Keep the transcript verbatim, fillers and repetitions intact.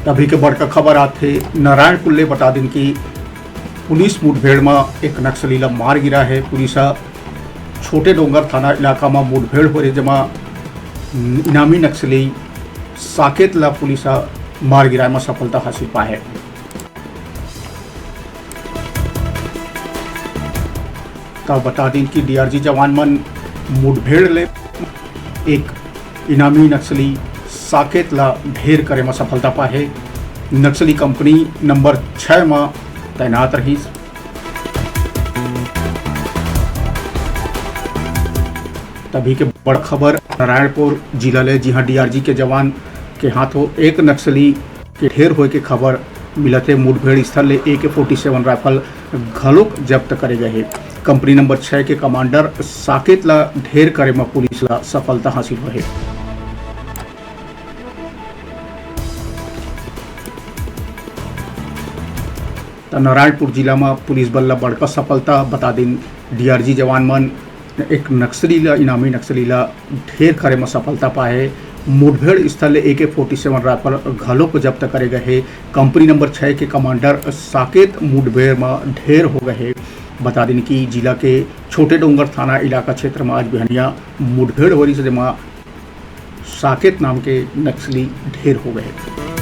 अभी के बड़का खबर आथे नारायणपुर ले। बता दिन कि पुलिस मुठभेड़ म एक नक्सली ला मार गिरा हे। पुलिस ह छोटे डोंगर थाना इलाका म मुठभेड़ होए, जेमा इनामी नक्सली साकेत ला पुलिस ह मार गिराए म सफलता हासिल पाए हे। त बता दिन कि डीआरजी जवान मन मुठभेड़ ले एक इनामी नक्सली साकेत ला ढेर करे म सफलता पाए हे। नक्सली कंपनी नंबर छः म तैनात रहिस। तभी के बड़ खबर नारायणपुर जिला ले, जिहां डीआरजी के जवान के हाथों एक नक्सली के ढेर होए के खबर मिलत हे। मुठभेड़ स्थल ले ए के फोर्टी सेवन राइफल घलोक जब्त करे गए हे। कंपनी नंबर छः के कमांडर साकेत ला ढेर करे म पुलिस ला सफलता हासिल होए हे। त नारायणपुर जिला म पुलिस बल ला बड़का सफलता। बता दिन डीआरजी जवान मन एक नक्सली ला, इनामी नक्सली ला ढेर करे म सफलता पाए हे। मुठभेड़ स्थल ले ए के फोर्टी सेवन राइफल घलोक जब्त करे गए हे। कंपनी नंबर छः के कमांडर साकेत मुठभेड़ म ढेर हो गए हे। बता दिन कि जिला के छोटे डोंगर थाना इलाका क्षेत्र म आज बिहनिया मुठभेड़ हो रही, जेमा साकेत नाम के नक्सली ढेर हो गए।